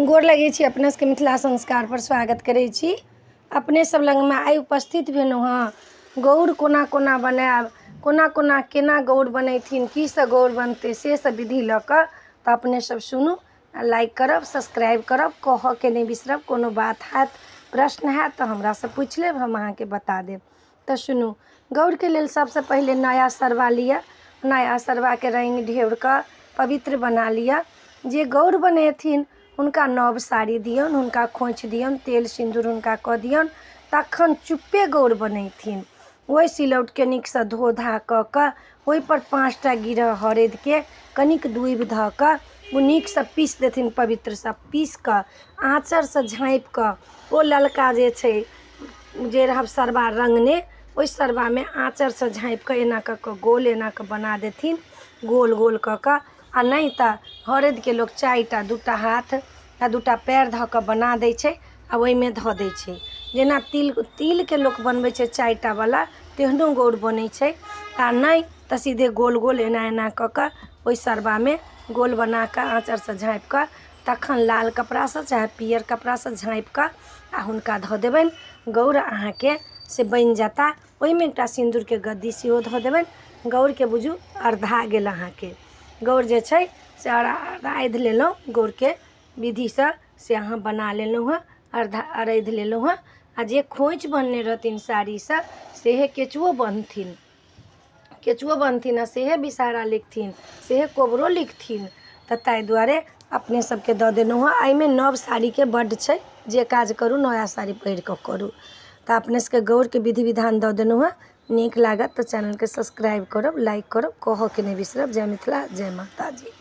गोर लगै छी अपना सबके मिथिला संस्कारपर स्वागत करै छी। अपने सब लगमे आइ उपस्थित भेलहुँ हँ गौर कोना कोना बनायब, कोना कोना केना गौर बनेथिन, की सँ गौर बनतै, से सब विधि लऽ कऽ। तऽ अपने सब सुनू, लाइक करब, सब्सक्राइब करब, कहऽके नहि बिसरब। कोनो बात हैत, प्रश्न हैत तऽ हमरासँ पूछि लेब, हम अहाँके बता देब। तऽ सुनू, गौरके लेल सबसँ पहिले नया सरबा लिअ। नया सरबाके रङ्गि ढेउर कऽ पवित्र बना लिअ। जे गौर बनेथिन हुनका नव साड़ी दियौन, हुनका खोँइछ दियौन, तेल सिन्दूर हुनका कऽ दियौन, तखन चुप्पे गौर बनेथिन। ओहि सिलौटके नीकसँ धो धा कऽ कऽ ओहिपर 5टा गिरह हरदिके कनिक दूभि धऽ कऽ ओ नीकसँ पीसि देथिन। पवित्रसँ पीसि कऽ आँचरसँ झाँपि कऽ ओ ललका जे छै जे रहब सरबा रङ्गने, ओहि सरबामे आँचरसँ झाँपि कऽ एना कऽ कऽ गोल एना कऽ बना देथिन, गोल गोल कऽ कऽ। आ नहि तऽ हरदिके लोक 4टा, 2टा हाथ आ 2टा पएर धऽ कऽ बना दै छै आ ओहिमे धऽ दै छै। जेना तिल तिलके लोक बनबै छै 4टा वला, तेहनो गौर बनै छै। आ नहि तऽ सीधे गोल गोल एना एना कऽ कऽ ओहि सरबामे गोल बना कऽ आँचरसँ झाँपि कऽ तखन लाल कपड़ासँ चाहे पियर कपड़ासँ झाँपि कऽ आ हुनका धऽ देबनि। गौर अहाँके से बनि जेता। ओहिमे एकटा सिन्दूरके गद्दी सेहो धऽ देबनि। गौरके बुझू अर्धा गेल अहाँके गौर जे छै से अराधि लेलहुँ। गौरके विधिसँ से अहाँ बना लेलहुँ हँ, अर्धा अरधि लेलहुँ हँ। आ जे खोँइछ बन्हने रहथिन साड़ीसँ, सेहे केचुओ बन्हथिन, केचुओ बन्हथिन आ सेहे विषहारा लिखथिन, सेहे कोबरो लिखथिन। तऽ ताहि दुआरे अपने सबके दऽ देलहुँ हँ। एहिमे नव साड़ीके बड्ड छै, जे काज करू नया साड़ी पहिर कऽ करू। तऽ अपने सबके गौरके विधि विधान दऽ देलहुँ हँ। नीक लागत तऽ चैनलके सब्सक्राइब करब, लाइक करब, कहऽके नहि बिसरब। जय मिथिला, जय माताजी।